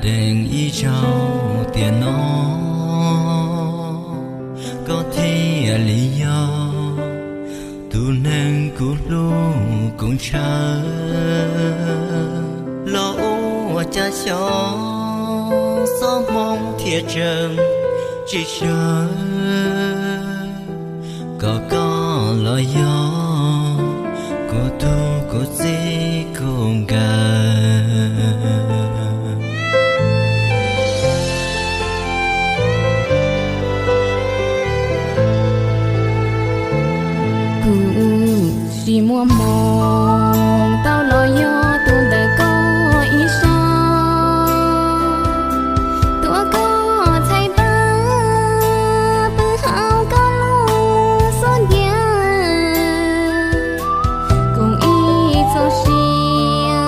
Neeg ib zaug tiam no, koj thiaj li yog tus neeg kuv hlub kuv ntshaw. Los ua cas xyov xob hmoo thiaj tseem tsis sawv, kom koj los yog kuv tug kuv txij kuv nkawm. Kuv tsis muaj hmoo tau los yog tus ntawm koj ib zaug, tuav koj txhais tes pw hauv koj lub xub ntiag, koom ib txoj sia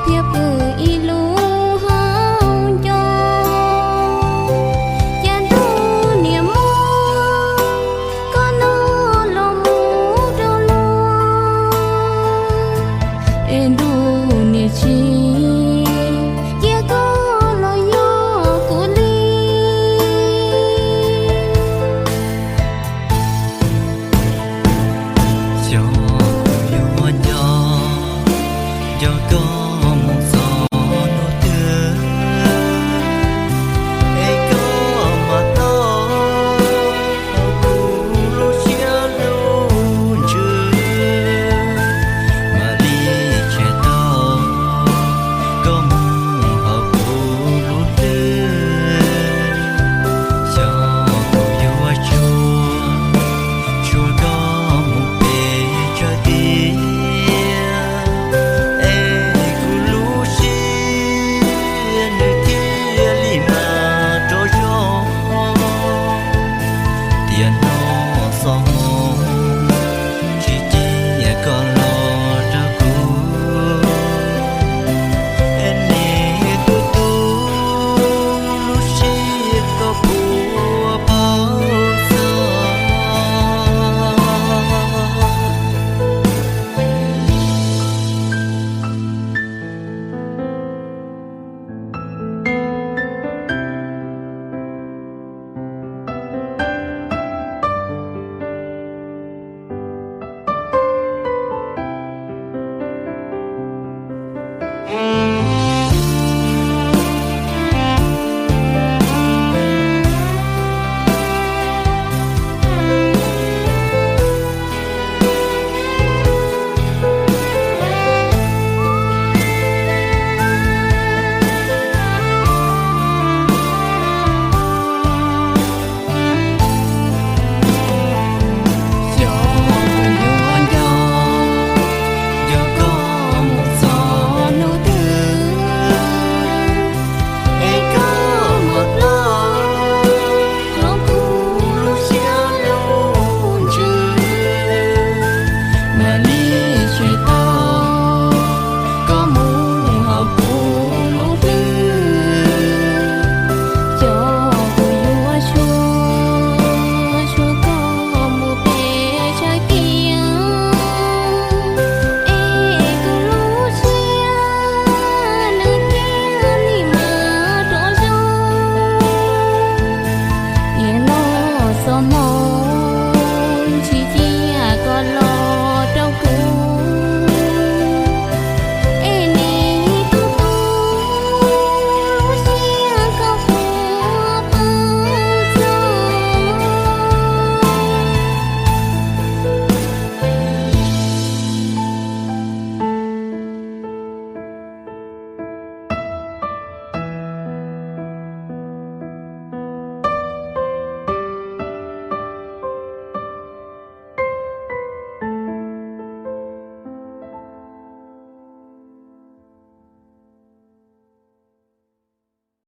thiab pw ib lub hauv ncauj. Cas ntuj niam muab koj noj los mus rau luag, es ntuj niam tsis cia koj los yog kuv li. Xyov kuv yuav nco, nco koj mus txog hnub twg, es koj mam tau hauv kuv lub siab lub ntsws, mam li tseg tau koj mus hauv kuv lub hlwb. Xyov kuv yuav tsuag, tsuag koj mus pem tsawg tiam, es kuv lub siab nws thiaj li mam rov zoo. Tiam no xob